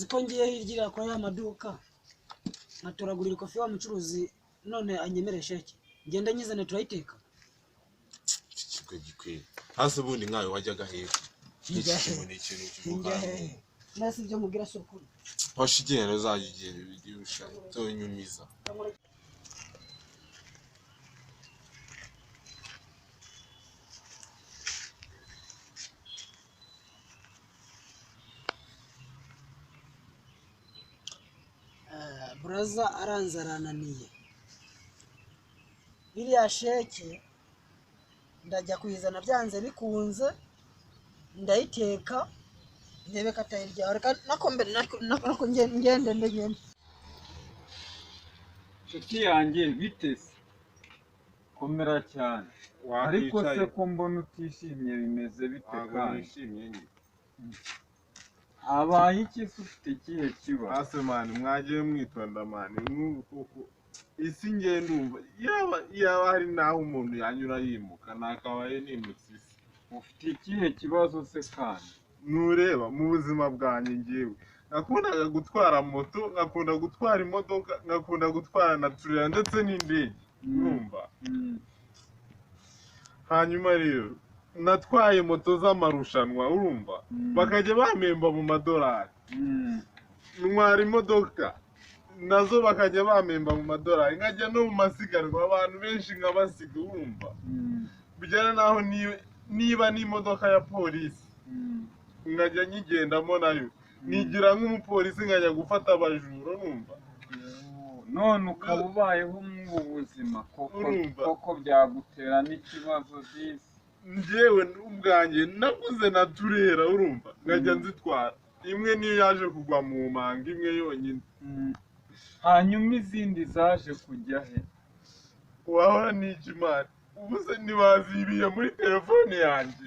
Uzi ko ngiye hirya kwa ya maduka nkatoragurira ikofi wa mucuruzi none anyemereye sheke ngende nyizane turayiteka. Iki kigo gikwiye hasi ubundi nkawe wajyaga hepfo. Iki kintu ni ikintu kivuga. Nasi ibyo mubwira si ukuri. Hoshi igenda uzajya ugenda ubirusha utonyumiza. Buraza aranze arananiye. Biriya sheke ndajya kuyizana byanze bikunze, ndayiteka ndebe ko atayiryaho. Reka nako mbere nako ngende ngende. Inshuti yanjye bitese komera cyane. Ariko se ko mbona utishimye bimeze bite kandi? Habaye iki se ufite ikihe kibazo? Ase mani mwagiye mwitonda mani nk'ubu koko isi ngenda umva yaba hari naho umuntu yanyura yimuka nakabaye nimutse isi. Ufite ikihe kibazo se kandi? Nureba mu buzima bwanjye ngewe nakundaga gutwara moto, ngakunda gutwara imodoka, ngakunda gutwara na turera ndetse n'indege. Urumva? Hanyuma rero natwaye moto z'amarushanwa, urumva, bakajya bampemba mu madolari. Ntwara imodoka nazo bakajya bampemba mu madolari, nkajya no mu masiganwa abantu benshi nkabasiga, urumva. Bijyana naho niba n'imodoka ya polisi nkajya nyigendamo nayo nigira nk'umupolisi nkajya gufata abajura, urumva. None ukaba ubayeho muri ubu buzima koko byagutera n'ikibazo disi. Njyewe ubwanjye naguze na turera, urumva, nkajya nzitwara. Imwe niyo yaje kugwa mu manga, imwe yonyine. Hanyuma izindi zaje kujya he? Wahora n'iki mani? Ubu se ntibazibiye muri telefone yanjye.